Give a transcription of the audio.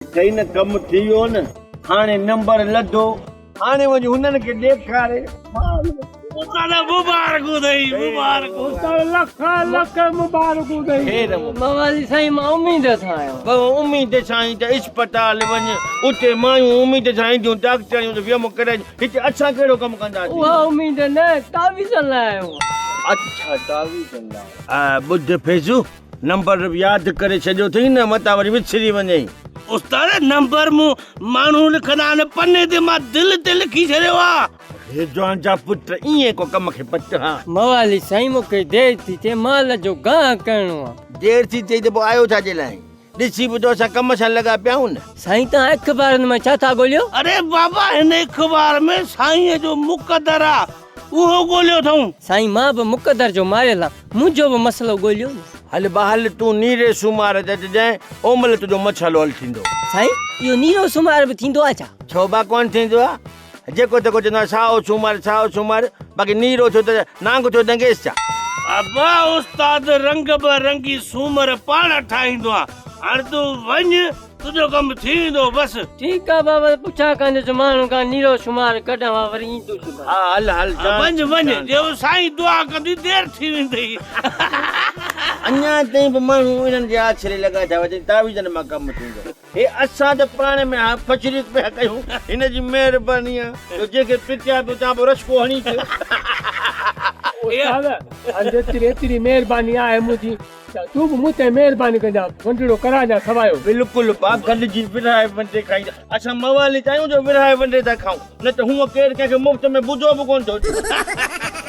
ڏٺئي نه ڪم ٿي ويو نه، هاڻي نمبر لڌو، هاڻي وڃي هنن کي ڏيکاري. استاد مبارڪون اٿئي مبارڪون. استاد لک لک مبارڪون اٿئي. خير مبارڪ. موالي سائين مان اميد سان آيو. بابا اميد سان آئين ته اسپتال وڃ، اتي مايون اميد سان اينديون ڊاڪٽريون ته ويم ڪرائين، هتي اسان ڪهڙو ڪم ڪنداسين. اها اميد نه تعويذن لاء آيو آهيان. اڇا تعويذن لاء. ٻڌ فيضو نمبر ياد ڪري ڇڏيو اٿئي نه متان وري وسري وڃئي. استاد نمبر مون ماڻهو لکندا آهن پني تي مان دل تي لکي ڇڏيو آ. رضوان جا پٽ ائين ڪو ڪم کي پٽ ها. موالي سائين مون کي دير ٿي ٿئي مال جو گاهه ڪرڻو آ. دير ٿي ٿئي ته پوء آيو ڇا جي لاء؟ ڏسي به ته اسان ڪم سان لڳا پيا آهيون نه. سائين توهان اخبارن ۾ ڇا ٿا ڳوليو؟ اڙي بابا هن اخبار ۾ سائينء جو مقدر آ اهو ڳوليو اٿئون. سائين مان به مقدر جو ماريل آن منهنجو به مسئلو ڳوليو نه. هل بحل تون نيري سومار تي اچجانء اومل تنهنجو مڇالو حل ٿيندو. سائين اهو نيرو سومار به ٿيندو آ ڇا؟ ڇو با ڪونه ٿيندو آ. جيڪو تيڪو چوندو آ سائو سومار سائو سومار باقي نيرو ٿيو ته نانگ ٿيو ڏنگيس ڇا. ابا استاد رنگ به رنگي سومر پاڻ ٺاهيندو آ هاڻ تون وڃ تنهنجو ڪم ٿي ويندو بس. ٺيڪ آ بابا پڇا ڪندس ماڻهن کان نيرو سومار ڪڏهن آ وري ايندس مان. ها هل هل جان وڃ وڃ جي سائين دعا ڪندي دير ٿي ويندئي. اڃا تائين به ماڻهو انهن جي آسري لڳا ٿا وڃن تعويذن مان ڪم ٿيندو. هي اسان ته پاڻ ۾ ها فشريڪ پيا ڪيون هن جي مهرباني آ جو جنهن کي پٽيا به اتان به رشڪو هڻي ڇڏيو. استاد هاڻي جيتري ايتري مهرباني آهي منهنجي ته تون به مون تي مهرباني ڪجان ونڊڙو ڪراجان سوايو. بلڪل ڀاء گڏجي ورهائي ونڊي کائيندا اسان موالي ته آهيون جو ورهائي ونڊي ٿا کائون نه ته هونء ڪير ڪنهن کي مفت ۾ بوجو به ڪونه ٿو ڏي.